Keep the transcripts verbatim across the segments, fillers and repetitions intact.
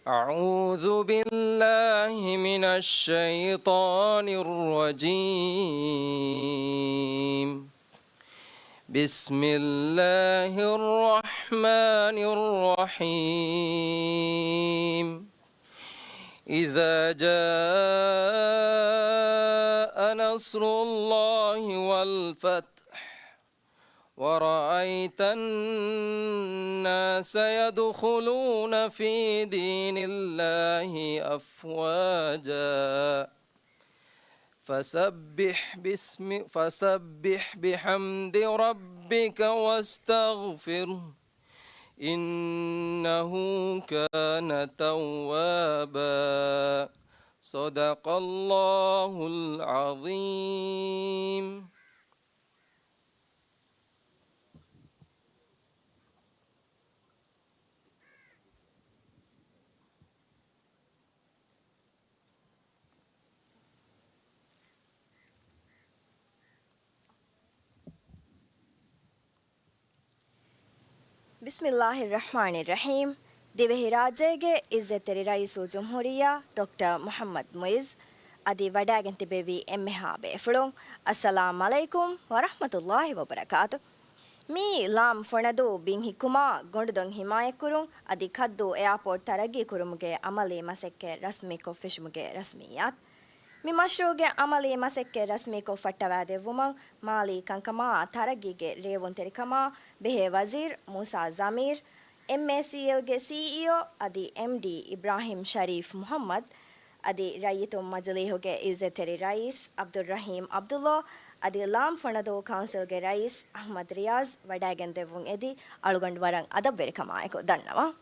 أعوذ بالله من الشيطان الرجيم. بسم الله الرحمن الرحيم. إذا جاء نصر الله والفتح ورأيت الناس يدخلون في دين الله أفواجا فسبح باسم، فسبح بحمد ربك واستغفره إنه كان توابا. صدق الله العظيم. ބިސްމިއްލާހިއްރަޙްމާނިއްރަޙީމް. ދިވެހިރާއްޖޭގެ އިއްޒަތްތެރި ރައީސުލްޖުމްހޫރިއްޔާ ޑޮކްޓަރ މުޙައްމަދު މުޢިއްޒު އަދި ވަޑައިގެން ތިބެވި އެންމެހާ ބޭފުޅުން، އައްސަލާމް ޢަލައިކުމް ވަރަޙްމަތުﷲި ވަބަރަކާތު. މިއީ ލާމް ފޮނަދޫ ބިން ހިއްކުމާ، ގޮނޑުދޮށް ހިމާޔަތްކުރުން އަދި ކައްދޫ އެއާޕޯޓް ތަރައްގީ ކުރުމުގެ އަމަލީ މަސައްކަތް ރަސްމީކޮށް ފެށުމުގެ ރަސްމިއްޔާތު. މި މަޝްރޫޢުގެ އަމަލީ މަސައްކަތް ރަސްމީކޮށް ފައްޓަވައިދެއްވުމަށް، މާލީ ކަންކަމާ ތަރައްގީގެ ރޭވުންތެރިކަމާ ބެހޭ ވަޒީރު މޫސާ ޒަމީރު، އެމްއޭސީއެލްގެ ސީއީއޯ އަދި އެމްޑީ އިބްރާހިމް ޝަރީފް މުޙައްމަދު، އަދި ރައްޔިތުން މަޖިލީހުގެ އިއްޒަތްތެރި ރައީސް ޢަބްދުއްރަޙީމް ޢަބްދުﷲ، އަދި ލާމް ފޮނަދޫ ކައުންސިލްގެ ރައީސް އަޙްމަދު ރިޔާޒް ވަޑައިގެންދެއްވުން އެދި، އަޅުގަނޑު ވަރަށް އަދަބުވެރިކަމާއެކު ދަންނަވަން.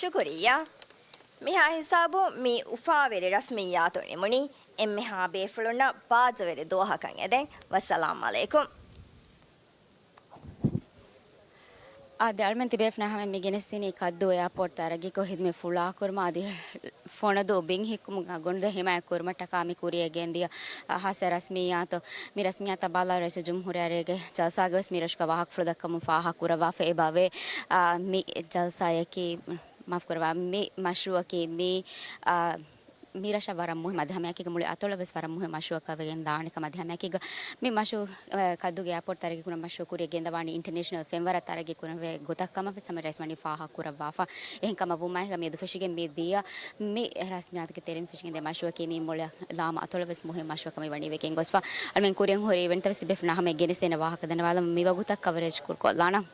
ޝުކުރިއްޔާ. މިހާ ހިސާބުން މި އުފާވެރި ރަސްމިއްޔާތު ނިމުނީ. އެންމެހާ ބޭފުޅުންނަށް ބާއްޖަވެރި ދުވަހަކަށް އެދެން. ވައްސަލާމް ޢަލައިކުމް. އާދެ، އަޅުމެން ތިބޭފުޅުންނާ ހަމަ މި ގެނެސްދިނީ ކައްދޫ އެއާޕޯޓް ތަރައްގީކޮށް ހިދުމަތް ފުޅާކުރުމަށް އަދި ފޮނަދޫ ބިން ހިއްކުމުގަ ގޮނޑުދޮށް ހިމާޔަތް ކުރުމަށްޓަކާ މި ކުރިއަށް ގެންދިޔަ ހާއްސަ ރަސްމިއްޔާތު. މި ރަސްމިއްޔާތަށް ބާއްލާ ރައީސުލްޖުމްހޫރިއްޔާގެ ޖަލްސާގަވެސް މި ރަށުގަ ވާހަކަފުޅު ދައްކަމުން ފާހަގަކުރައްވާފަ. އެބަވޭ، އާ، މި ޖަލްސާއަކީ، މާފުކުރައްވާ، މި މަޝްރޫޢަކީ މި، އާ، މި ރަށަށް ވަރަށް މުހިއްމު، އަދި ހަމައެކީގަ މުޅި އަތޮޅަށް ވެސް ވަރަށް މުހިއްމު މަޝްރޫޢަކަށް ވެގެން ދާނެ ކަމަށް. އަދި ހަމައެކީގަ މި މަޝްރޫޢު، އަ، ކައްދޫގެ އެއާޕޯޓް ތަރައްގީ ކުރުމަށް މަޝްރޫޢު ކުރިއަށް ގެންދަވާނީ އިންޓަރނޭޝަނަލް ފެންވަރަށް ތަރައްގީ ކުރެވޭ ގޮތަށް ކަމަށް ވެސް ހަމަ ރައީސް ވަނީ ފާހަގަ ކުރައްވާފަ. އެހެން ކަމަށް ވުމާއެކީގަ މިއަދު ފެށިގެން މި ދިޔަ މި ރަސްމިއްޔާތުގެ ތެރެއިން ފެށިގެން ދިޔަ މަޝްރޫޢަކީ މި މުޅި ލާމަ އަތޮޅަށް ވެސް މުހިއްމު މަޝްރޫޢަކަށް ވަނީ ވެގެން ގޮސްފަ. އަޅުމެން ކުރިއަށް ހުރި އިވެންޓްތައް ވެސް ތިބޭފުޅުންނާ ހަމަ ގެނެސްދޭނެ ވާހަކަ ދަންނަވާލަމު. މިވަގުތަށް ކަވަރޭޖް ކުރުކޮށްލާނަން.